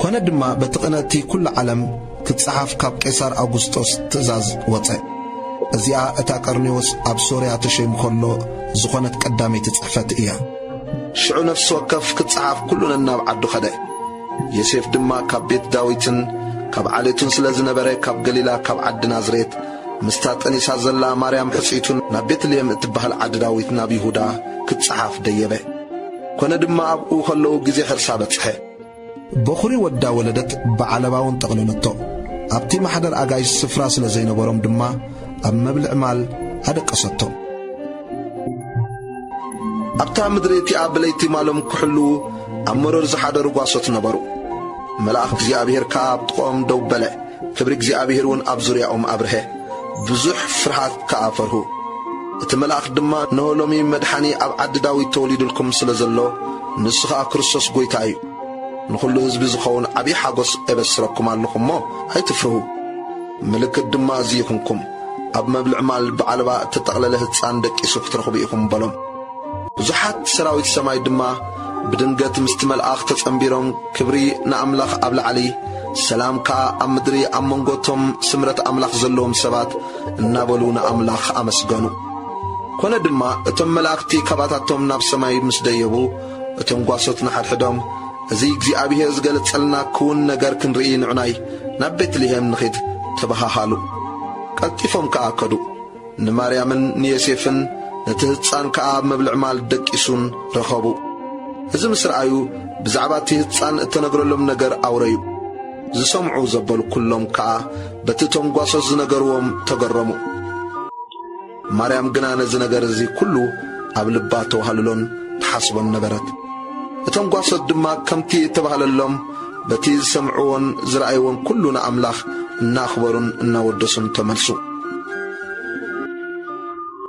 ኮነ ድማ በቲ ቅነ እቲ ኩሉ ዓለም ክጸሓፍ ካብ ቄሳር ኣውጉስጦስ ትእዛዝ ወጸ። እዚኣ እታ ቀርኔዎስ ኣብ ሶርያ ተሸይሙ ከሎ ዝኾነት ቀዳመይቲ ጽሕፈት እያ። ሽዑ ነፍሲ ወከፍ ክጸሓፍ ኩሉ ነናብ ዓዱ ኸደ። ዮሴፍ ድማ ካብ ቤት ዳዊትን ካብ ዓሌቱን ስለ ዝነበረ፣ ካብ ገሊላ ካብ ዓዲ ናዝሬት ምስታ ጠኒሳ ዘላ ማርያም ሕጽይቱን ናብ ቤትልሔም እትበሃል ዓዲ ዳዊት ናብ ይሁዳ ክጸሓፍ ደየበ። ኮነ ድማ ኣብኡ ከለዉ ግዜ ሕርሳ በጽሐ። በኹሪ ወዳ ወለደት ብዓለባ እውን ጠቕለለቶ። ኣብቲ ማሕደር ኣጋይሽ ስፍራ ስለ ዘይነበሮም ድማ ኣብ መብልዕ ማል ኣደቀሰቶ። ኣብታ ምድሪ እቲኣ ብለይቲ ማሎም ክሕልዉ ኣብ መሮር ዝሓደሩ ጓሶት ነበሩ። መልኣኽ እግዚኣብሔር ከኣ ኣብ ጥቕኦም ደው በለ። ክብሪ እግዚኣብሔር እውን ኣብ ዙርያኦም ኣብርሀ። ብዙሕ ፍርሃት ከኣ ፈርሁ። እቲ መልኣኽ ድማ፣ "እንሆ ሎሚ መድሓኒ ኣብ ዓዲ ዳዊት ተወሊዱልኩም ስለ ዘሎ፣ ንሱ ኸኣ ክርስቶስ ጐይታ እዩ። ንኹሉ ህዝቢ ዝኸውን ዓብዪ ሓጎስ እበስረኩም ኣለኹ እሞ ኣይትፍርሁ። ምልክት ድማ እዚ ይኹንኩም፣ ኣብ መብልዕ ማል ብዓለባ እተጠቕለለ ህጻን ደቂሱ ክትረኽቡ ኢኹም" በሎም። ብዙሓት ሰራዊት ሰማይ ድማ ብድንገት ምስቲ መልኣኽ ተጸንቢሮም፣ ክብሪ ንኣምላኽ ኣብ ላዕሊ፣ ሰላም ከኣ ኣብ ምድሪ፣ ኣብ መንጎ እቶም ስምረት ኣምላኽ ዘለዎም ሰባት እናበሉ ንኣምላኽ ኣመስገኑ። ኮነ ድማ እቶም መላእኽቲ ካባታቶም ናብ ሰማይ ምስ ደየቡ፣ እቶም ጓሶት ንሓድሕዶም፣ "እዚ እግዚኣብሔር ዝገለጸልና ክውን ነገር ክንርኢ ንዑናይ ናብ ቤትልሔም ንኺድ" ተበሃሃሉ። ቀልጢፎም ከኣ ከዱ። ንማርያምን ንዮሴፍን ነቲ ህጻን ከኣ ኣብ መብልዕ ማል ደቂሱን ረኸቡ። እዚ ምስ ረኣዩ፣ ብዛዕባ እቲ ህጻን እተነግረሎም ነገር ኣውረዩ። ዝሰምዑ ዘበሉ ኩሎም ከኣ በቲ እቶም ጓሶት ዝነገርዎም ተገረሙ። ማርያም ግና ነዚ ነገር እዚ ኩሉ ኣብ ልባ ተዋህልሎን ትሓስቦን ነበረት። እቶም ጓሶት ድማ ከምቲ እተባህለሎም በቲ ዝሰምዕዎን ዝረኣይዎን ኩሉ ንኣምላኽ እናኽበሩን እናወደሱን ተመልሱ።